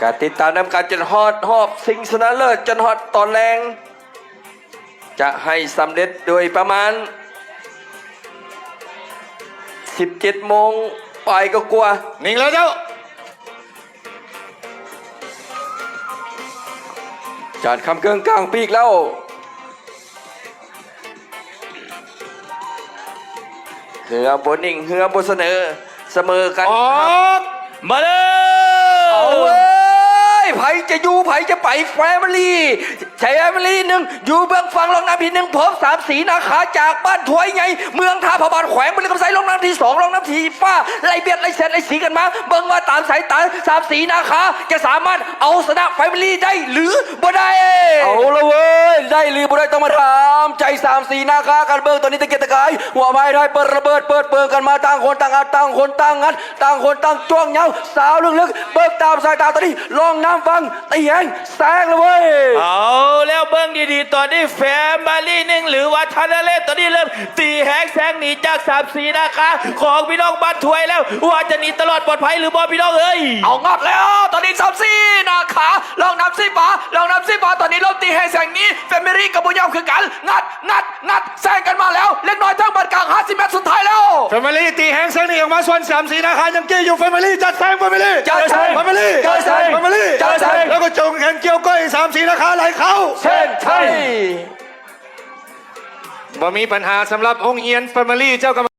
ກະຕິດຕາມນຳກັນຈົນຮອດຮອບຊິງຊະນະເລີດ ຈົນຮອດຕອນແລງ ຈະໃຫ້ສຳເລັດໂດຍປະມານສິບເຈັດໂມງປາຍກວ່າໆ. ນິ່ງແລ້ວເຈົ້າ. ຈານຄຳເກີງກາງປີກແລ້ວ. ເຮືອບໍ່ນິ່ງ ເຮືອບໍ່ສະເໜີ ສະເໝີກັນ. ອອກມາເລີຍ. ເອົາເວີຍ ໃຜຈະຢູ່ ໃຜຈະໄປ Family ໄຊ Family ໜຶ່ງ ຢູ່ເບື້ອງຝັ່ງ ລອງນຳທີໜຶ່ງ ພົບສາມສີນາຄາ ຈາກບ້ານຖ້ວຍໃຫຍ່ ເມືອງທ່າພະບາດ ແຂວງບໍລິຄຳໄຊ ລອງນຳທີສອງ ລອງນຳສີຟ້າ ໄລ່ບຽດໄລ່ແຊດໄລ່ສີກັນມາ ເບິ່ງວ່າຕາມສາຍຕາສາມສີນາຄາ ຈະສາມາດເອົາຊະນະ Family ໄດ້ຫຼືບໍ່ໄດ້? ເອົາລະເວີຍ ໄດ້ຫຼືບໍ່ໄດ້ ຕ້ອງມາຖາມໃຈສາມສີນາຄາກັນເບິ່ງ. ຕອນນີ້ຕະເກຍກຕະກາຍ ຫົວພາຍໄທເປີດລະເບີດເປີດເບີງກັນມາ ຕ່າງຄົນຕ່າງອັດ ຕ່າງຄົນຕ່າງງານ ຕ່າງຄົນຕ່າງຈ້ວງຍາວ ສາວເລິກໆ ເບິ່ງຕາມສາຍຕາຕອນນີ້ ລອງນຳຝັ່ງ ຕີແຮງແຊງລະເວີຍ. ເອົາແລ້ວເບິ່ງດີໆ ຕອນນີ້ Family ໜຶ່ງ ຫຼືວ່າທະນາເລດ ຕອນນີ້ເລີ່ມຕີແຮງແຊງໜີຈາກສາມສີນາຄາຂອງພີ່ນ້ອງບ້ານຖ້ວຍແລ້ວ ວ່າຈະໜີຕະຫຼອດປອດໄພຫຼືບໍ່ ພີ່ນ້ອງເອີຍ? ເອົາງອດແລ້ວ ຕອນນີ້ສາມສີນາຄາ ລອງນຳສີຟ້າ ລອງນຳສີຟ້າ ຕອນນີ້ເລີ່ມຕີແຮງແຊງໜີ Family ກໍບໍ່ຍອມຄືກັນ ງັດ ງັດ ງັດ ແຊງກັນມາແລ້ວ ເລັກນ້ອຍເທິງບານກາງ ຫ້າສິບແມັດສຸດທ້າຍແລ້ວ. Family ຕີແຮງແຊງໜີອອກມາ ສ່ວນສາມສີນາຄາຍັງເກ້ຢູ່. Family ຈັດແຊງ Family ຈັດແຊງ Family ຈັດແຊງ Family ຈັດແຊງ ແລ້ວກໍຈົງແຂນກ່ຽວກ້ອຍ ສາມສີນາຄາໄຫຼເຂົ້າເສັ້ນໄທ. ບໍ່ມີບັນຫາສຳລັບໂຮງຮຽນ Family ເຈົ້າກຳ